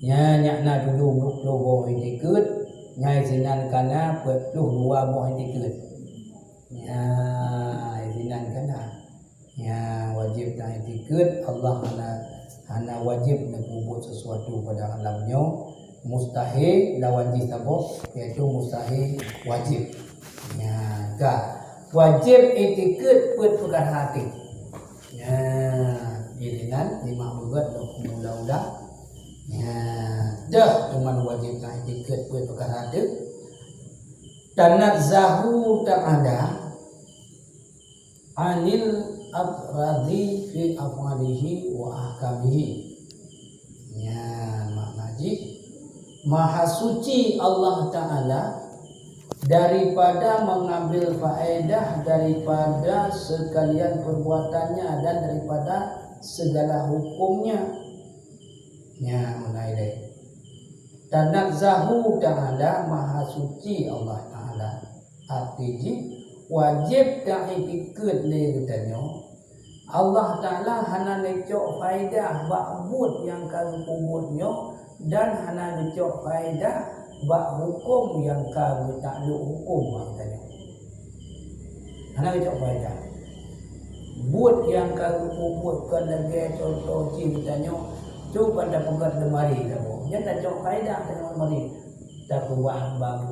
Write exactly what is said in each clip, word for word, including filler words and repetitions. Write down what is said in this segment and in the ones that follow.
Nyan nyak na tujoh ploh boh iktikeut, nyan sinan ka na peuet ploh dua boh iktikeut. Nyan sinan ka na. Nyan wajéb ta iktikeut Allah hana, hana wajéb neupeubuet sesuatu pada alam nyoe, mustahil lawan jih saboh, yaitu mustahil wajéb. Nyan ka. Wajéb iktikeut peuet peukara até. Nyan, jadi nan lima beugét lom mula-mula. Nyan, dah teuma wajéb ta iktikeut peuet peukara até. Tanazzahu ta'ala anil aghradi fi af'alihi wa ahkamihi. Nyan makna jih, Maha Suci Allah Ta'ala daripada mengambil faedah daripada sekalian perbuatannya dan daripada segala hukumnya. Nyan makna ilée. Tanazzahu Ta'ala, Maha Suci Allah Ta'ala. Arti jih, wajéb ta iktikeut lé geutanyoe, Allah Ta'ala hana geucok faedah bak buet nyang ka geupeubuet nyoe dan hana geucok faedah bak huköm nyang ka geutaklok huköm bak geutanyoe. Hana geucok faedah. Buet nyang ka geupeubuet kon lagée cuntoh jih geutanyoe, cuba tapeugét leumari saboh. Nyan tacok faedah tanyoe leumari. Tapeubah bang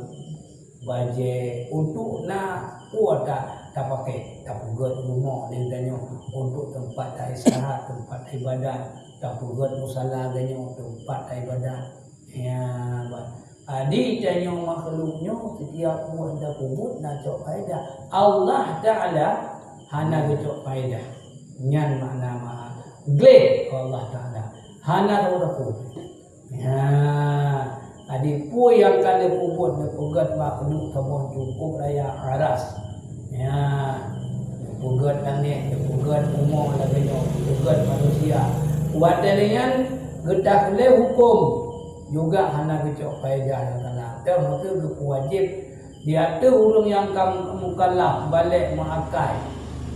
bajée untuk na peue ta-, tapaké, tapeugét rumoh lé geutanyoe untuk teumpat ta-istirahat, teumpat ibadat, tapeugét musala geutanyoe teumpat ta-ibadat. Ya, ba-, jadi tanyoe makhluk nyoe setiap buet tapeubuet na cok faedah. Allah Ta'ala hana geucok faedah. Nyan makna maha gleh Allah Ta'ala. Hana tapeugét. Ya, jadi peue nyang ka lheueh peubuet neupeugét makhluk saboh cukup raya aras. Ya, neupeugét langét, neupeugét bumoe lagée nyoe, neupeugét manusia. Watée nyan geutakhleh huköm juga hana geucok faedah nyang kana. Teuh meuteue geupeuwajéb Di ateueh ureuëng nyang ka mukallaf, balek meuakai,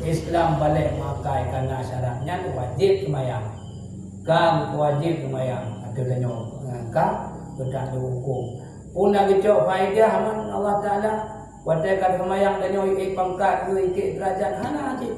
Islam balek meuakai, kana syarat nyan wajéb seumayang. Ka wajéb seumayang ateueh tanyoe, eh, ka geutanyoe huköm. Peue na geucok faedah ngon Allah Ta'ala, watée ka seumayang tanyoe ék pangkat, ék deurajat, hana cit.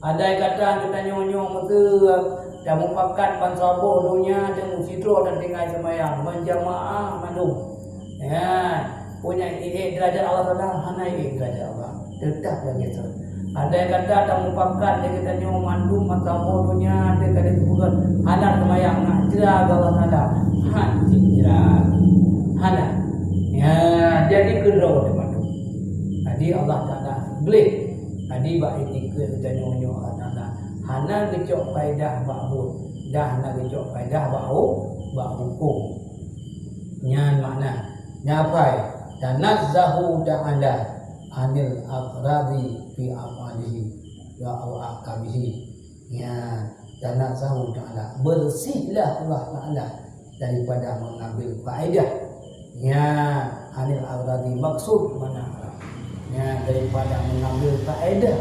Andai kata geutanyoe nyoe meuteue tamupakat bansaboh donya teuh meusidroe dan tinggai seumayang, meujamaah mandum. Ya, peue nyan ék deurajat Allah Ta'ala, hana ék deurajat Allah. Teutap lagée nyan. Andai kata tamupakat lé geutanyoe mandum bansaboh donya teuh ka teupeugét hana seumayang, nak jra bak Allah Ta'ala, han jijra. Hana. Ya, jadi keudroe teuh mandum. Jadi Allah Ta'ala gleh. Jadi bak iktikeut geutanyoe nyoe Allah Ta'ala hana geucok faedah bak buet, dan hana geucok faedah bak hu-, bak huköm. Nyan makna, nyan apai, tanazzahu ta'ala anil aghradi fi af'alihi wa ahkamihi. Nyan, tanazzahu ta'ala, bersihlah Allah Ta'ala daripada mengambil faedah. Ya, anil aghradi, maksud mana? Ya, daripada mengambil faedah.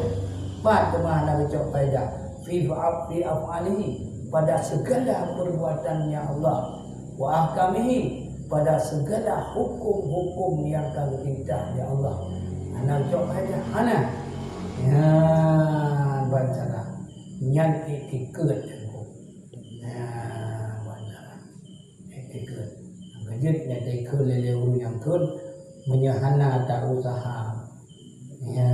Pat teuma hana geucok faedah. Fi af-, fi af'alihi, pada segala perbuatannya Allah. Wa ahkamihi, pada segala hukum-hukum yang ka geupintah lé Allah. Hana geucok faedah, hana. Ya, bancara. Nyan iktikeut. Ya, bancara. Iktikeut. Keujeuet nyang iktikeut lé, lé ureuëng nyang kheun, meunyoe hana ta-useuha, ya,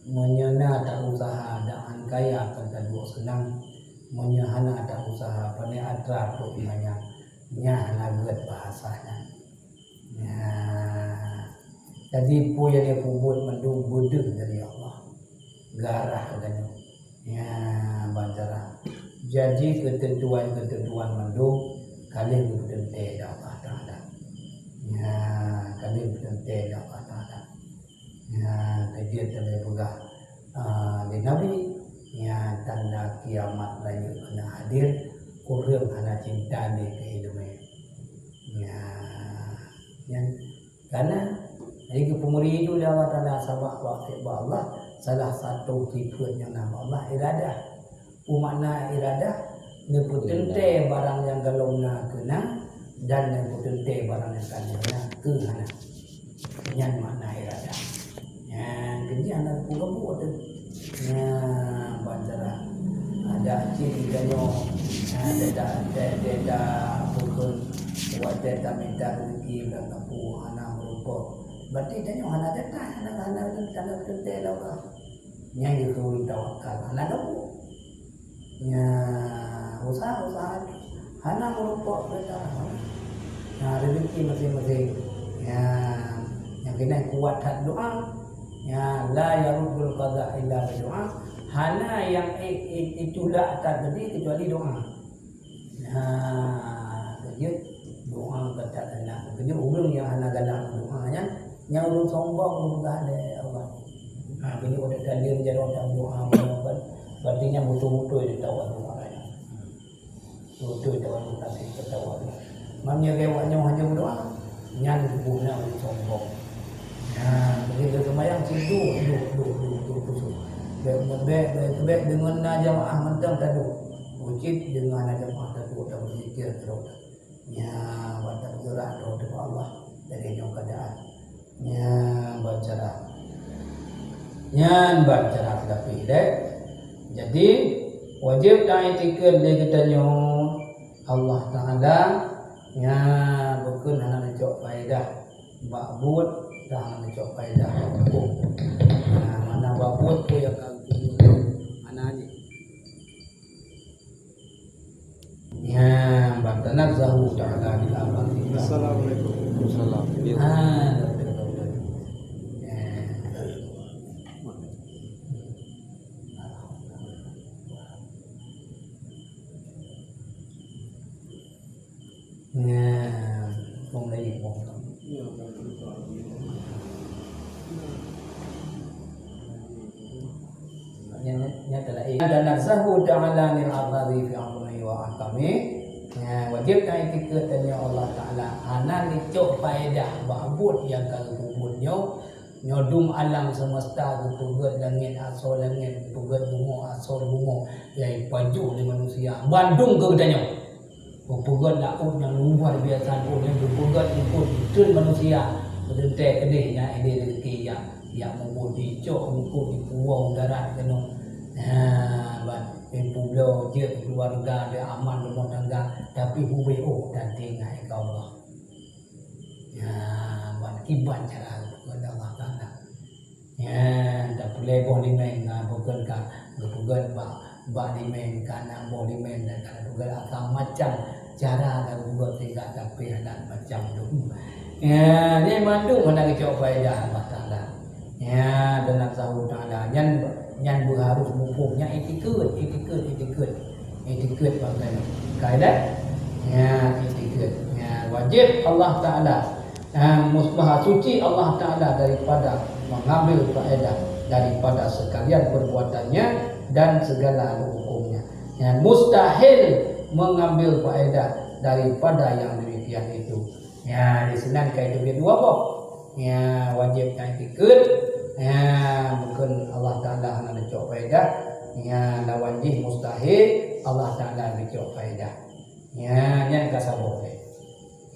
meunyoe na ta-useuha, dan kaya akan taduek seunang. Meunyoe hana ta-useuha, pane atra peuet manyang, nyan hana gét bahasa nyan. Ya. Jadi, peue nyang geupeubeuet mandum beudeuh dari Allah. Geurah geutanyoe. Ya, bancara. Jadi, keuteuntuan-keuteuntuan mandum ka lheueh geuteuntée lé Allah Ta'ala. Ya, ka lheueh geuteuntée lé Allah Ta'ala. Ya, keujeuet lagée peugah, ah, lé Nabi, ya, tanda kiamat rayeuk keuneuk hadir, ureuëng hana cinta lé keu iéleumé. Ya, nyan Karena lagée geupeumuri lé Allah Ta'ala, sabab bak, bak Allah, salah satu sifeuet nyang na bak Allah, iradah. Peue makna iradah? Neupeuteuntèe barang nyang gohlom na keu na, dan neupeuteuntèe barang nyang ka lheueh na keu hana. Nyan makna iradah. Nyan keu jih hana peue-peue teuh. Nyan ban cara. Ada cit geutanyoe, nyan, teuta, teuta, teuta, bukon, watèe taminta rezeki bak kapu hana meurumpok. Berarti tanyoe hana teuta, hana, hana, hana teuntèe lé Allah. Nyan geukheun tawakal, hana kapu. Nyan, usaha-usaha hana meurumpok gata. Nyan, rezeki maséng-maséng. Nyan, nyang keunan kuat that doa. Nyan, la yaruddul qada illa bi doa. Hana nyang i-, i-, itulak takdir kecuali doa. Nyan, keujeuet doa gata keunan. Keujeuet ureueng nyang hana galak doa nyan, nyang ureueng sombong geupeugah lé Allah. Ha, keuneuk watèe ka lheueh jaroe tadoa, berarti nyan beutôi-beutôi teutabah doa nyan. Beutôi teutabah doa, teutabah doa. Meunyoe awak nyoe hana meudoa, nyan geuboh na ureueng sombong. Nyan, begitu seumayang cit duek, duek, duek, duek, duek, duek. Bèk, bèk, bèk, bèk deungon na jamaah mantong taduek. Cit deungon na jamaah taduek, tabeurzikir terus. Nyan, ban tabeugerak droe bak Allah lagèe nyoe keuadaan. Nyan ban cara. Nyan ban cara teuka pih deh. Jadi, wajéb taiktikeuet lé geutanyoe Allah Taala nyan bukon hana neucok faedah bak buet, dan hana neucok faedah bak hukôm. Nyan, makna bak buet peue nyang ka geupeugah hana jih. Nyan, ban tanazzahu ta'ala anil aghradi. Assalamualaikum. Waalaikumsalam. Ah, betul, betul, betul. Nyan. Nyan, kong lagi kong. Nyan, nyan telah, eh. Tanazzahu ta'ala anil aghradi fi hukmihi wa ahkamihi. Nyan, wajéb taiktikeuet tanyoe Allah Taala hana neucok faedah bak buet nyang ka geupeubuet nyoe. Nyoe dum alam semesta geupeugét langét asoe langét, geupeugét bumoe asoe bumoe, nyang ipajoh lé manusia. Bandum keu geutanyoe. Geupeugét laôt nyang luar biasa, laôt nyang geupeugét eungkôt jitreun manusia. Beuteuntèe keudeh nyan idéh rezeki jak, jak mubuet, jicok eungkôt, jipuwoe darat keunoe. Nah, ban, jipubloe jeuet keuluwarga, di aman rumoh tangga, tapi ubé ôh dan tinggai keu Allah. Ya, ban kiban cara geupeugét Allah Taala. Ya, tapeureulèe boh limeng, na bukon ka geupeugét bak, bak limeng, ka na boh limeng, dan ka geupeugét asam macam cara ka geupeugét sehingga sampai adat macam tu. Ya, nyan mandum hana geucok faedah Allah Taala. Ya, tanazzahu ta'ala. Nyan, nyan beuharôh muphom. Nyan iktikeuet, iktikeuet, iktikeuet. Iktikeuet bangkai nyoe. Kaidah? Ya, iktikeuet. Ya, wajéb Allah Taala, ya, mus-, maha suci Allah Taala daripada mengambil faedah daripada sekalian perbuatannya dan segala hukumnya. Ya, mustahil mengambil faedah daripada yang demikian itu. Ya, di sinan ka iteubiet dua boh. Ya, wajéb taiktikeuet. Ya, bukon Allah Taala hana neucok faedah. Ya, lawan jih mustahil Allah Taala neucok faedah. Ya, nyan ka saboh lé.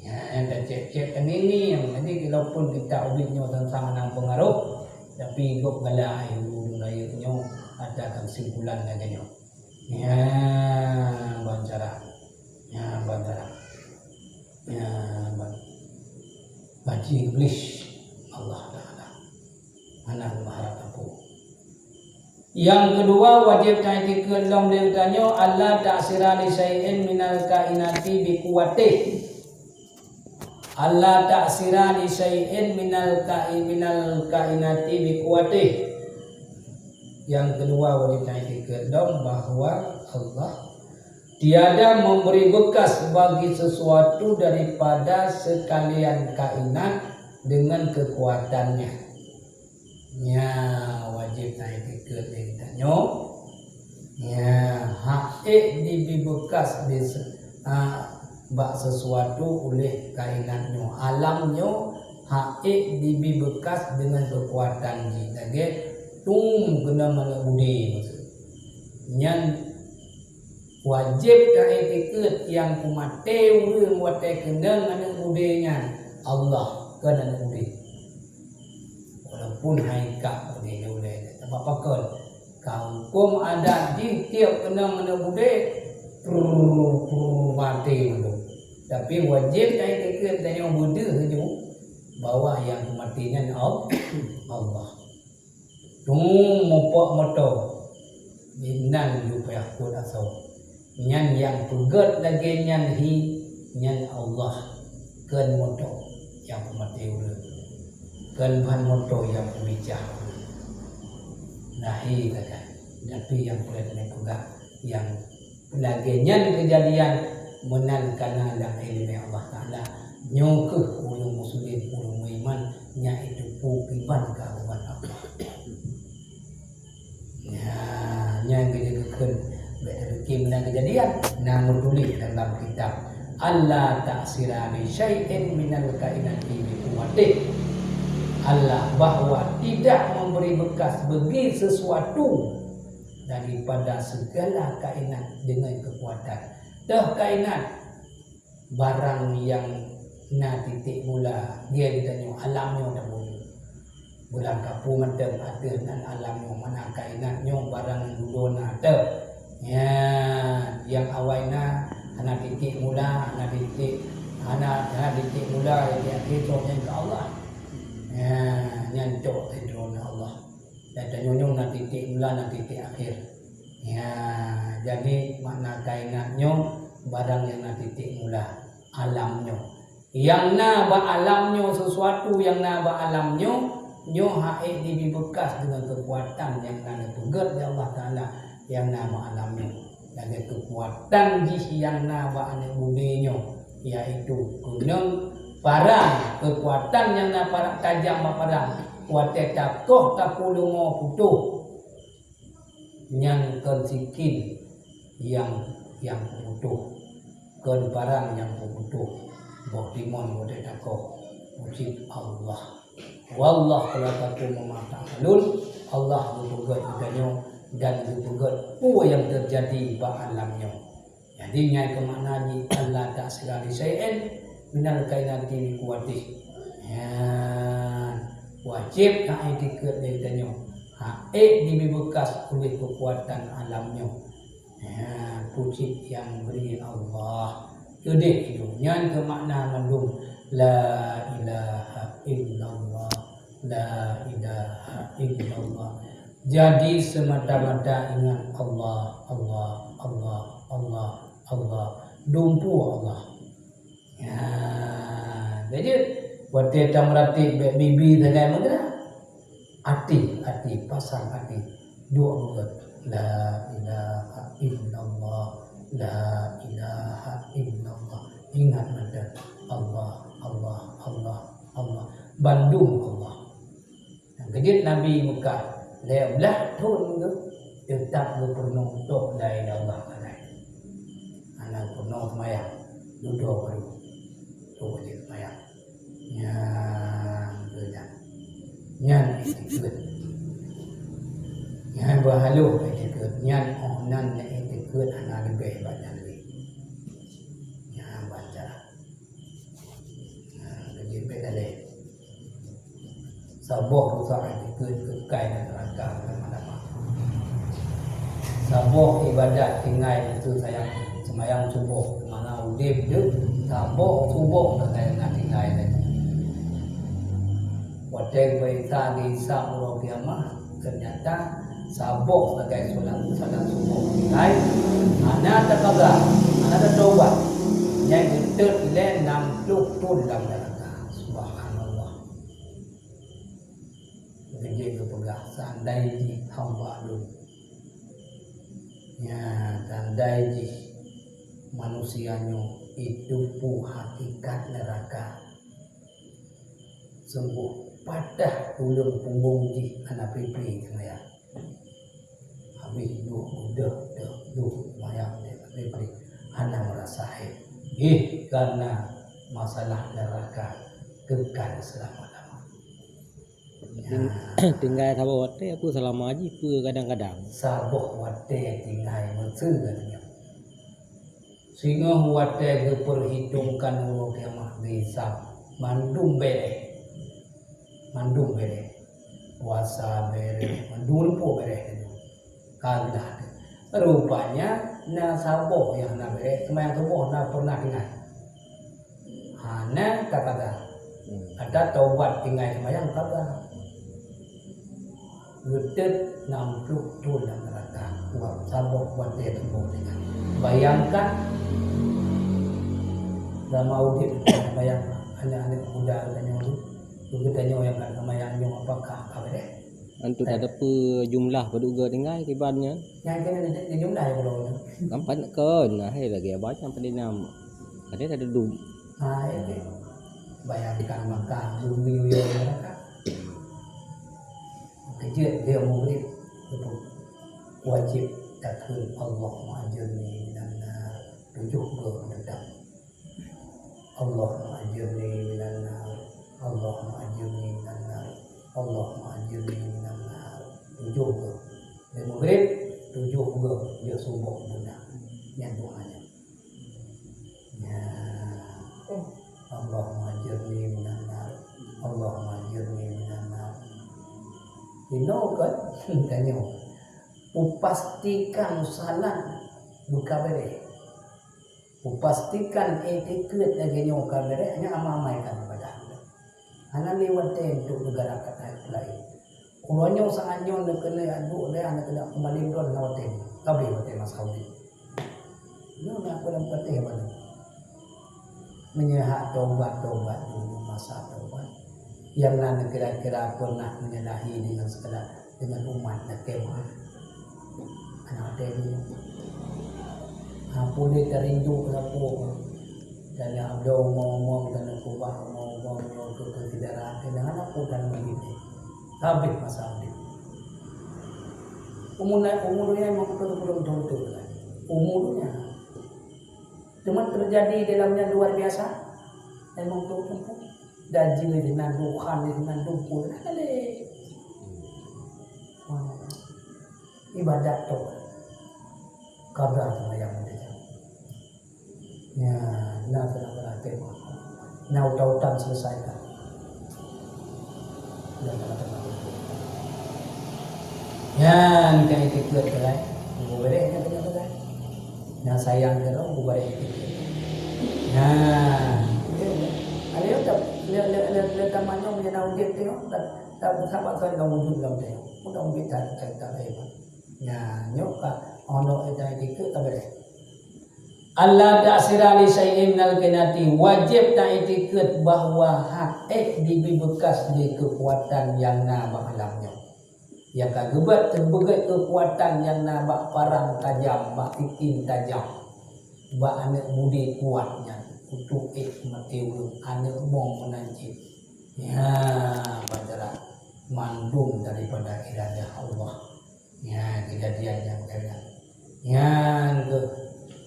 Ya, nyan tacék-cék teunini nyang jadi walaupun kita ubit nyoe teuntang hana peungaroh, tapi gop galak ai ulu rayeuk nyoe ata kesimpulan lagèe nyoe. Ya, ban cara. Ya, ban cara. Ya, ban. Banci Iblis Allah Taala. Hana meuharap sapeue. Nyang keudua, wajéb taiktikeuet lom lé geutanyoe, Allah ta'sira li syai'in minal kainati bi quwwatih. Allah ta'sira li syai'in minal kai-, minal kainati bi quwwatih. Nyang keudua wajéb taiktikeuet lom bahwa Allah tiada memberi bekas bagi sesuatu daripada sekalian kainat dengan kekuatannya. Nyan wajéb taiktikeuet lé geutanyoe. Nyan hak ék jibi bekas di se-, a, bak sesuatu uléh kainat nyoe. Alam nyoe hak ék jibi bekas deungon keukuatan jih. Lagèe tom keunoe manok budi maksud. Nyan Wajéb taiktikeuet nyang peumaté ureuëng watée keunong aneuëk udeb nyan Allah, kon aneuëk udeb. Walaupun hai kak udeb ulée, sabab pakon? Ka huköm adat jih tieb keunong aneuëk udeb, prrr, prrr, maté mandum. Tapi wajéb taiktikeuet tanyoe beudeuh laju bahwa nyang peumaté nyan Al-, Allah. Tueng mupok moto, inan lupayah peuet asoe. Nyan nyang peugét lagée nyan hi, nyan Allah, kon moto nyang peumaté ureuëng, kon ban moto nyang peubicah ureuëng. Nah, hi sagai, tapi nyang peugét lé peugah nyang lagée nyan keujadian meunan kana lam iéleumé Allah Taala. Nyoe kheueh ureuëng muslim, ureuëng meuiman, nyang itu peue kiban keuagoman Allah. Nyan, nyang geujeuet geukheun bék tapike meunan keujadian, na meutuléh dalam kitab, "Alla ta'sira li syai'in minal kainati bi quwwatih." Allah, bahwa tidak memberi bekas bagi sesuatu daripada segala kainat dengan kekuatan. Teuh kainat, barang nyang na titik mula, dia geutanyoe alam nyoe tabunyueng. Bulan kapu mantong ateueh nan alam nyoe, mana kainat nyoe barang nyang dudoe na teuh. Nyan, nyang awai na, hana titik mula, hana titik, hana, hana titik mula, nyang akhé cok nyan keu Allah. Nyan, nyan cok sidroe ngon Allah. Dan tanyoe nyoe na titik mula, na titik akhé. Ya, jadi makna kainat nyoe barang nyang na titik mula, alam nyoe. Nyang na bak alam nyoe, sesuatu nyang na bak alam nyoe, nyoe hak ék jibi bekas deungon keukuatan nyang na geupeugét lé Allah Taala nyang na bak alam nyoe. Lagée keukuatan jih nyang na bak aneuëk udeb nyoe, yaitu keunong parang, keukuatan nyang na parang tajam bak parang, watée takoh tapeuleumô putôh, nyan kon sikin nyang, nyang peuputôh, kon parang nyang peuputôh, boh timon watée takoh, puji Allah. Wallahu khalaqakum wa ma ta'malun. Allah geupeugét geutanyoe dan geupeugét peue nyang teujadi bak alam nyoe. Jadi, nyan keuh makna jih, "Alla ta'sira li syai'in minal kainati bi quwwatih." Nyan, wajéb taiktikeuet lé geutanyoe, hak ék jibi bekas oleh keukuatan alam nyoe. Nyan, puji nyang bri Allah. Keudeh itu, nyan keuh makna mandum, "La ilaha illallah, la ilaha illallah." Jadi, semata-mata ingat Allah, Allah, Allah, Allah, Allah. Dumpeue Allah. Ya, jadi, watée tameuratéb bék bibi sagai meugerak. Até, até, pasang até. Duek beugét. La ilaha illallah, la ilaha illallah. Ingat mantong. Allah, Allah, Allah, Allah. Bandum Allah. Nyang keujeuet Nabi Meukah lhée blaih thon geuh teutap geupeurunoe tok la ilaha illallah keuhai. Hana geupeurunoe seumayang, dudoe baru. Tuh jeuet seumayang. Nyan, nyan. Nyan iktikeuet. Nyan beuhaloh iktikeuet. Nyan oh nan iktikeuet hana leubeh bak nyan lé. Nyan baca. Nah, jadi beda leh. Saboh rusak iktikeuet keukai dan neraka bersama-sama. Saboh ibadat tinggai itu sayang semayang suboh, mana udeb tu, saboh suboh sagai na tinggai lagi. Watée geupeuriksa di hisab uroe kiamat, ternyata saboh sagai salat, salat suboh tinggai, hana takaza, hana tatobat. Nyang geutot lé nam ploh thon lam neraka. Subhanallah. Beujeuet geupeugah, seandai jih hamba lôn. Ya, seandai jih manusia nyoe jiteupeue hakikat neraka. Sungguh patah tuleueng punggong jih hana pri-pri teuma ya. Habéh duek beudôh, dôh, duek mayang deh, tapi hana meurasa hék. Éh, karena masalah neraka kekal selama-lama. Ting-, tinggai saboh watée, peue selama jih, peue kadang-kadang. Saboh watée tinggai meuseu katanya. Singoh watée geupeurhitongkan uroe kiamat geuhisab, mandum béreh. Mandum béreh. Puasa béreh, mandum lumpoe béreh. Ka geudah. Rupanya na saboh nyang hana béreh, seumayang suboh na pernah tinggai. Hana takada. Hmm. Ada taubat tinggai seumayang takada. Geutet nam ploh thon lam neuraka. Kuat saboh watée tuboh tinggai. Bayangkan, lama udeb, bayangkan aneuk-aneuk muda geutanyoe tu, geutanyoe nyang ka seumayang nyoe apakah ka béreh? Antu tak ada pe jumlah padub geu tinggai kiban nyan. Nyang kena di, di jumlah ya kalau tu. Kan pan kon, nah, hai lagi abang nyang pandai nam. Ada tak duduk. Ha, ya, ya. Bayangkan maka bumi uyo neraka. Kejut dia murid itu wajib takbir Allahumma ajirni minan nar. Tujuh geu tetap. Allahumma ajirni minan nar. Allahumma ajirni minan nar. Allahumma ajirni minan nar. Tujuh geu. Di maghrib, tujuh geu. Dia subuh guna. Yang doanya. Ya. Allahumma ajirni minan nar. Allahumma ajirni minan nar. Inoe kan? Tanyoe. Upastikan salat buka béreh. Upastikan itikeuet lagée nyoe ka béreh, hanya amai-amai ka ibadah. Hana lé watée untuk neugara kata laén. Uroe nyoe saát nyoe neukeuleuek duek lé aneuk keudak keumaleng droe na watée nyoe. Ka abéh watée masa udeb. Nyoe na aku lam patéh baru. Meunyoe hak tobat, tobat dulu masa tobat. Nyang na kira-kira pernah menyalahi dengan segala dengan umat dan kemah. Anak tadi. Ha, pulih terindu ke lapu. Dan yang ada umur-umur dan kubah umur-umur nyoe ke, ke tidak ada. Dan anak pun dan begitu. Habis masa hidup. Umur naik, umur dunia memang betul-betul betul-betul. Umur dunia. Cuma terjadi dalamnya luar biasa. Memang betul-betul. Dajih sinan, duhan sinan, dumpul sinan, ada lé. Ibadat tu. Kada sama yang ada. Ya, nah, kena berhati. Nah, utang-utang selesaikan. Dah kena tengah. Nyan ka itikeuet, kan? Boleh, kan, tengah-tengah. Nyang sayang keudroe geubarek itikeuet. Nah, ada yang tak le le le le tamat nyoe meunyoe na udeb teuh, tak tak saban saban ka wujud lam teuh. Mudah mudahan tak tak tak hebat. Nah, nyoe ka ono ida itikeuet ka beres. Allah ta'sira li syai'in minal kainati, wajib ta itikeuet bahwa hak ék dibi beukas di keukuatan nyang na bak alam nyoe. Nyang ka geubat teubeugét keukuatan nyang na bak parang tajam, bak sikin tajam, bak aneuk budi kuat nyan, untuk ék maté ureuëng aneuk mong meunan cit. Nya, pancara mandum daripada iradah Allah. Nya, kejadian nyang kena. Nyan keuh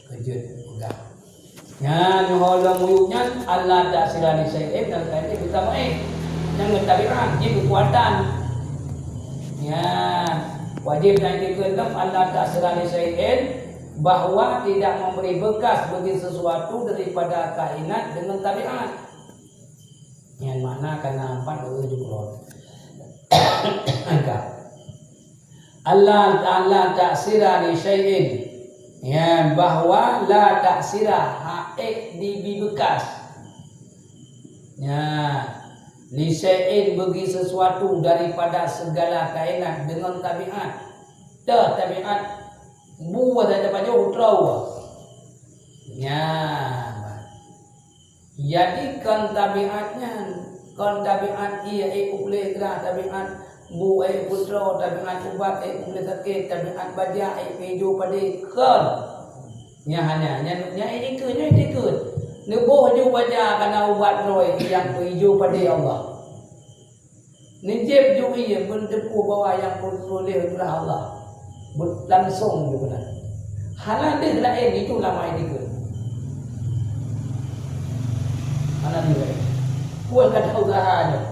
keujeuet peugah. Nyan nyoe lom muyueb nyan, Allah ta'sira li syai'in, dan kali kita main. Nyan ngon tabiat, jih keukuatan. Nyan, wajib dan dikeunong Allah ta'sira li syai'in, bahwa tidak memberi bekas bagi sesuatu daripada kainat dengan tabiat. Nyan makna kana empat dua tujuh puluh. Angka. Allah Ta'ala ta'sira li syai'in. Ya, bahwa la ta'sira hak ék dibi beukas. Ya, li syai'in bagi sesuatu daripada segala kainat dengan tabiat. Teu tabiat bu saja pajoh utroe. Ya, Jadi kon tabiat nyan, kon tabiat ié ék upleh grah, tabiat bu ék putroe, tabiat ubat ék upleh sakét, tabiat baja ék ijo padé, kon. Nyan hana, nyan, nyan itikeuet, nyan itikeuet. Neuboh ju baja kana ubat droe nyang peuijo padé Allah. Neujép ju ié beuteupeue bahwa nyang peutuléh ulah Allah. Langsong ju keunan. Hana deuh laén itu lama dikeue. Hana deuh laén. Kueh kata usaha nyoe.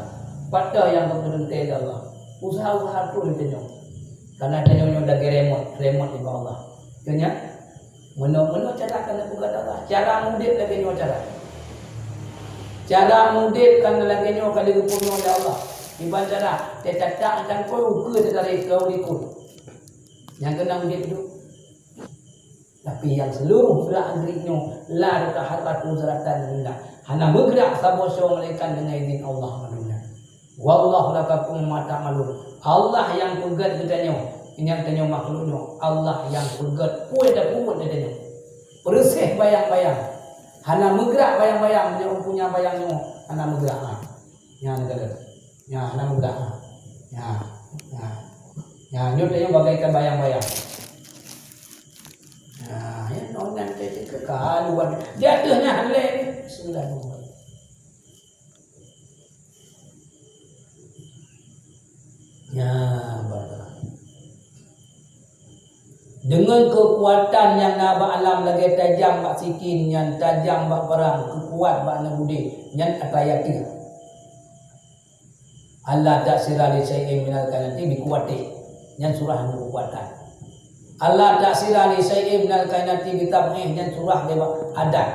Pat nyang geupeurintah lé Allah. Usaha-usaha tu lé tanyoe. Karena tanyoe nyoe lagèe remote, remote di bawah Allah. Tanyoe Meunoe-meunoe cara ka neupeugah Allah. Cara mudeb lagèe nyoe cara. Cara mudeb ka lagèe nyoe ka geupeurunoe lé Allah. Kiban cara, teutatap cangkôi ukeue teutarek keu likot. Nyang keunan udeb duek. Tapi nyang seuluruh gerak-gerik nyoe la tataharraku zarratan minna. Hana meugerak saboh soe melainkan deungon izin Allah manusia. Wallahu khalaqakum wa ma ta'malun. Allah nyang peugèt geutanyoe, nyang tanyoe makhluk nyoe. Allah nyang peugèt peue nyang tapeubuet geutanyoe. Peureuséh bayang-bayang. Hana meugerak bayang-bayang, meunyoe punya bayang nyoe hana meugerak. Ha. Nyan ka lheueh. Nyan, hana meugerak. Nyan. Nyan. Nyan, nyoe tanyoe bagaikan bayang-bayang. Nah, ya, nyoe nyan teuka luar. Di ateueh nyan lé. Bismillahirrahmanirrahim. Ya, batal. Deungon keukuatan nyang na bak alam lagèe tajam bak sikin nyan tajam bak parang, keukuat bak aneuk beudé, nyan ata yakin. Alla ta'sira li syai'in minal kainati bi quwwatih. Nyan surah nyang keukuatan. Alla ta'sira li syai'in minal kainati bi tab'ih, nyan surah lewat adat.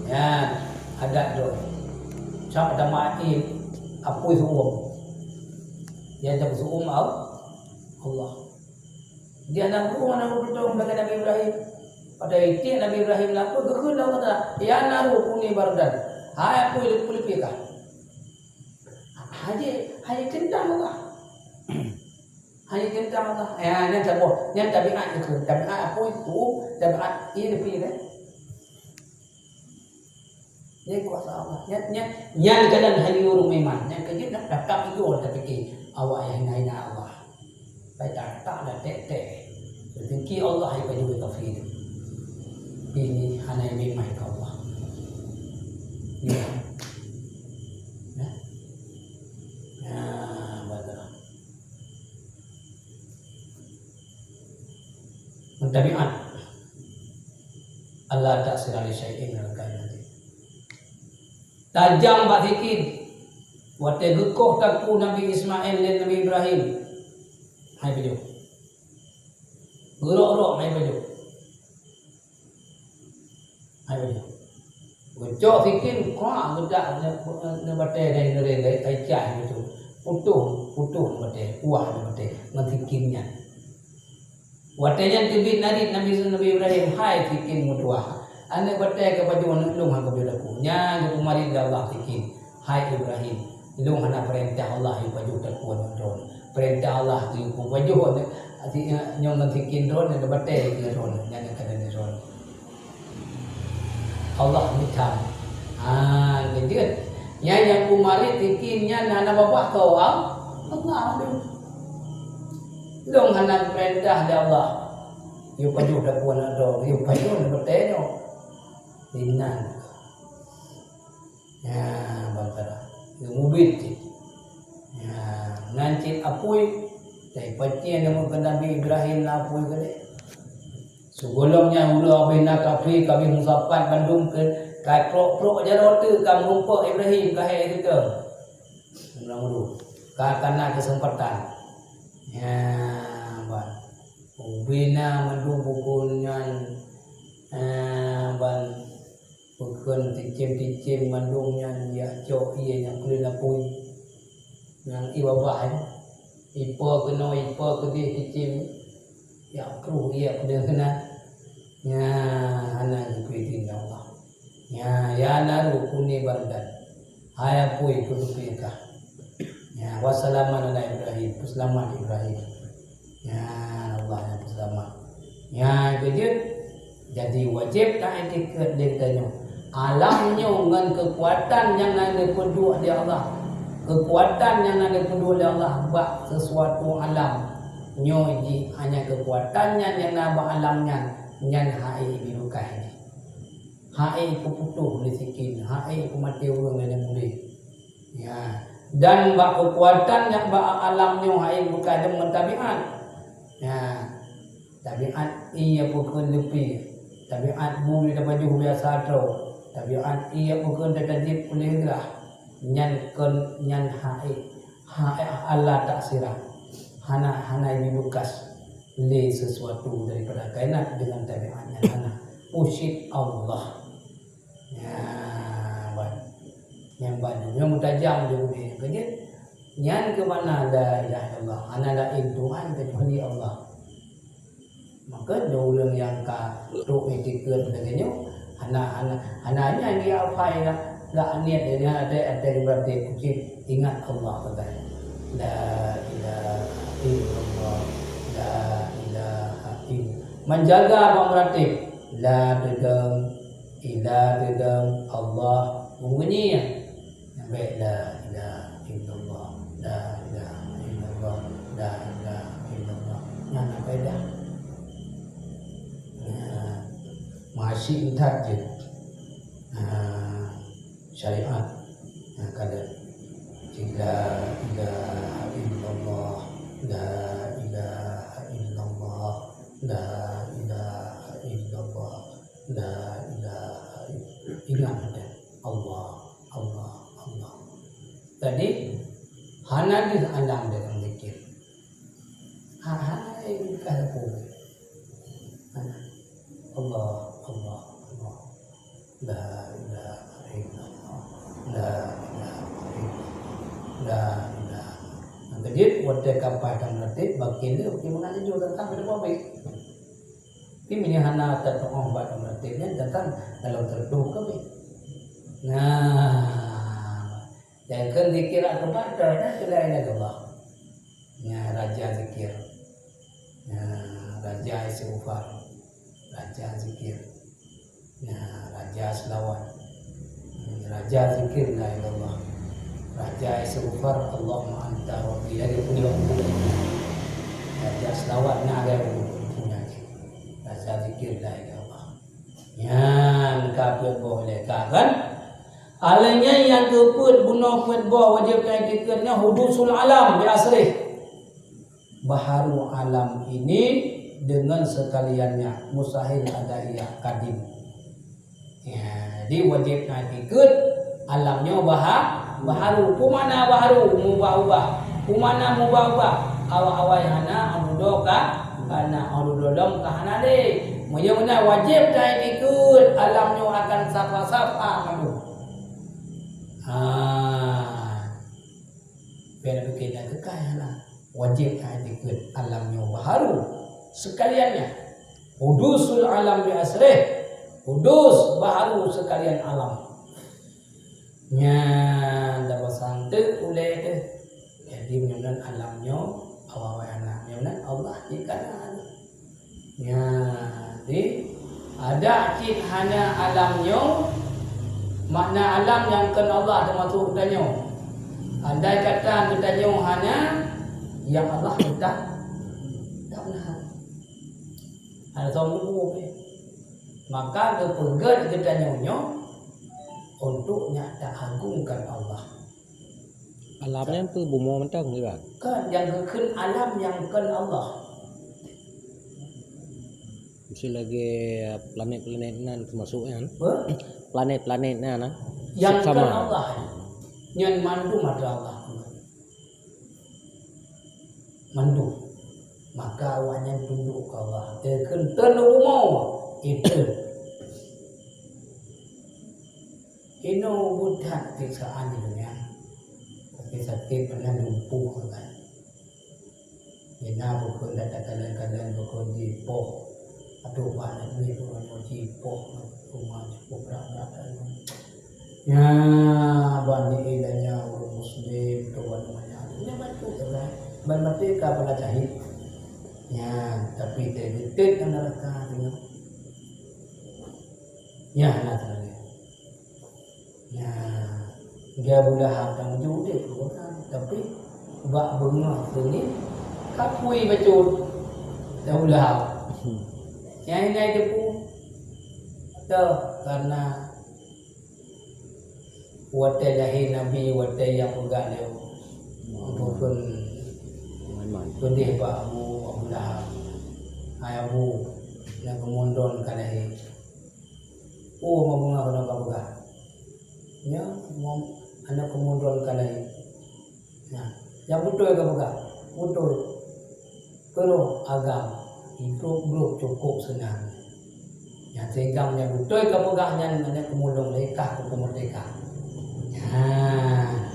Nyan, adat tu. Sama sama apui su'um. Nyan sama su'um Allah. Di aneuk buah, aneuk buah beutôi lagèe Nabi Ibrahim. Padahai tiep Nabi Ibrahim lapor geukheun Allah Taala, "Ya naru kuni bardan." Hai apui, leupie kah. Hana, hana teuntang Allah. Hana teuntang Allah. Ya, nyan saboh, nyan tabiat itu. Tabiat apui, tu'um, tabiat ié leupie kan. Nyan kuasa Allah. Nyan, nyan, nyan kadang hana ureueng meuiman. Nyan keu jeuet nak tatap igoe tapike awak nyang hina-hina Allah. Pai tatap dah tek-tek. Rezeki Allah ipajoh kafé. Ini hana meuiman keu Allah. Ya. Ya. Ya, betul. Mentabiat. Alla ta'sira li syai'in minal kainati. Tajam bak sikin. Watèe geukoh takue Nabi Ismail lé Nabi Ibrahim. Hai pajoh. Geurok-rok hai pajoh. Hai pajoh. Geucok sikin, kuah geudak neu-, neubatèe dari neureng dari kaicah gitu. Putôh, putôh neubatèe, kuah neubatèe ngon sikin nyan. Watèe nyan teubiet narit Nabi, Nabi Ibrahim, hai sikin meutuah. Aneuk batèe ka pajoh aneuk lôn han ka pajoh takue. Nyan geupeumarit lé Allah sikin. Hai Ibrahim, lôn hana peurintah Allah yue pajoh takue aneuk droeneuh. Peurintah Allah yue pajoh aneuk, nyoe ngon sikin droeneuh, aneuk batèe keu droeneuh, nyan nyang ka droeneuh. Allah meutam. Ha, keu jeuet. Nyan nyang peumarit sikin nyan hana babah keu Allah. Allah tu. Lôn hana peurintah lé Allah. Yue pajoh takue aneuk droe, yue pajoh aneuk batèe nyoe. Inan. Ya, bantara. Geumubit cit. Ya, ngan cit apui. Tapi pancen nyang keu Nabi Ibrahim na apui keudeh. Sigohlom nyan uroe abéh na kafé, ka abéh musapat bandum keu ka prok-prok jaroe teuk ka meurumpok Ibrahim ka hék teuka. Meunan dulu. Ka, ka na keuseumpatan. Ya, ban. Ubé na mandum bukon nyan, eh, ban. Peukheun ticém-ticém mandum nyan jak cok ié nyang keuleuen apui. Nyang ié babah nyan. Ipo keunoe, ipo keudeh ticém. Jak pruh ié keuleuen keunan. Nyan hana geupeuidin lé Allah. Nyan, ya naru kuni bardan. Hai apui, peuleupie kah. Ya, wa salaman ala Ibrahim. Peuseulamat Ibrahim. Nyan Allah nyang peuseulamat. Nyan keu jeuet. Jadi wajéb taiktikeuet lé geutanyoe. Alam nyoe ngon keukuatan nyang na geupeuduek lé Allah. Keukuatan nyang na geupeuduek lé Allah bak sisuatu alam. Nyoe jih hanya keukuatan nyan nyang na bak alam nyan, nyan hana ibeureukat jih. Hana ipeuputôh lé sikin, hana ipeumaté ureuëng lé muléh. Ya. Dan bak keukuatan nyang bak alam nyoe hai bukan deungon tabiat. Ya. Tabiat ié bukon leupie. Tabiat bu tapajoh biasa droe. Tabiat ié bukon tatajép puléh grah. Nyan kon nyan hai. Hai Allah taksira. Hana, hana ibeureukat. lé sesuatu daripada kainat dengan tabiat nyang hana. Peue cit Allah. Nyan ban. Nyan ban. Nyan meutajam di udeb. Keujeuet. Nyan keuh makna la ilaha illallah. Hana laén Tuhan kecuali Allah. Maka nyoe ureuëng nyang ka trok itikeuet lagée nyoe, hana, hana, hana nyan dia hafai dah, gak niet dia nyan ada, ada di berarti kucing ingat Allah sagai. La ilaha illallah, la ilaha ill-, menjaga bak meuratéb, la teudong, ila teudong, Allah, bunyi nyan. Nyang bèk la ilaha illallah, la ilaha illallah, la ilaha illallah. Nyan na faedah. Nyan, meuasyik that jeuet. Nah, syariat. Nah, kada. Cit la ilaha illallah, la ilaha illallah, la ilaha illallah, la ilaha ill-, ingat beutôi. Allah, Allah, Allah. Jadi, hana deuh alam dalam zikir. Ha, hana yang dikah laku. Hana. Allah, Allah, Allah. La ilaha illallah. La ilaha illallah. La ilaha. Nah, jadi, watèe kapai ka meuratéb, bakin dia, bakin mangat jujur, teuntang pada pabrik. Tapi meunyoe hana tatu'oh bak meuratéb nyan, teuntang dalam teureudôh kami. Nah, Nyang kheun zikir akbar, nyan keuh la ilaha illallah. Nyan raja zikir. Nyan raja istighfar. Raja zikir. Nyan raja selawat. Nyan raja zikir la ilaha illallah. Raja istighfar, Allahumma anta rabbi. Lagi pun dia. Raja selawat nyan ada pun. Raja zikir la ilaha illallah. Nyan ka peuet boh lé ka kan? Alèh nyan nyang keupeuet bunoe peuet boh wajéb taiktikeuet nyan hudusul alam bi asrih. Baharu alam ini dengan sekaliannya, mustahil ada ia kadim. Ya, jadi wajéb taiktikeuet alam nyoe baha-, baharu. Peue makna baharu? Mubah-ubah. Peue makna mubah-ubah? Awai-awai hana, 'oh dudoe ka hana, 'oh dudoe lom ka hana lé. Meunyoe meunan wajéb taiktikeuet alam nyoe akan safa-safa mandum. Ha. Bèk na pikir nyan keukai hana. Wajéb taiktikeuet alam nyoe baharu. Sekaliannya. Hudusul alam bi asrih. Hudus baharu sekalian alam. Nyan tapasang teuk ulèe teuh. Jadi, meunyoe nan alam nyoe, awai-awai hana. Meunyoe nan Allah jih ka na. Nyan, di, adak cit hana alam nyoe, makna alam nyang kheun Allah teumasuk geutanyoe. Andai kata geutanyoe hana, nyang Allah geutanyoe tak na. Hana soe mubu pih. Maka geupeugèt geutanyoe nyoe untuk nyak taagungkan Allah. Alam nyan peue bumoe mantong, bukan? Kan, nyang geukheun alam nyang kheun Allah. Miseu lagèe planet-planet nan teumasuk nyan. Apa? Planet-planet nan, ah. Nyang kheun Allah. Nyan mandum atra Allah. Mandum. Maka awaknyan tunduk keu Allah. Teukheun teun u bumoe, iteun. Inoe buet that siksaan di dunia. Tapi sakét pernah lumpuh kan. Ina bukon data kalian-kalian bukon jipoh. Aduh, banyak duit bukon jipoh. Rumah cukup berat-berat kan. Ya, bani ilanya ureueng muslim, tuan banyak. Ini bantu kan. Ban mati ka pala jahit. Ya, tapi teubiet neraka tengok. Ya, nah, tengok. Nyan, geuh Abu Lahab dan jeuet udép keu ureueng, tapi bak beungoh seungieng kapui bacut Abu Lahab. Nyan hana jiteupeue. Toh, karena watèe lahé Nabi, watèe nyang peugah lé Abu Sufyan, peudeh bak Abu, Abu Lahab. Hai Abu, na keumundon ka lahé. Oh, meunyoe keunoe ka peugah. Nyoe, mo-, aneuk keumundon ka lahé. Nah, nyang beutôi ka peugah. Beutôi. Keuroh agam. Grup-grup cukup seunang. Nyang sehingga meunyoe beutôi ka peugah nyan, nyan keumulông lé kah keu peumerdeka.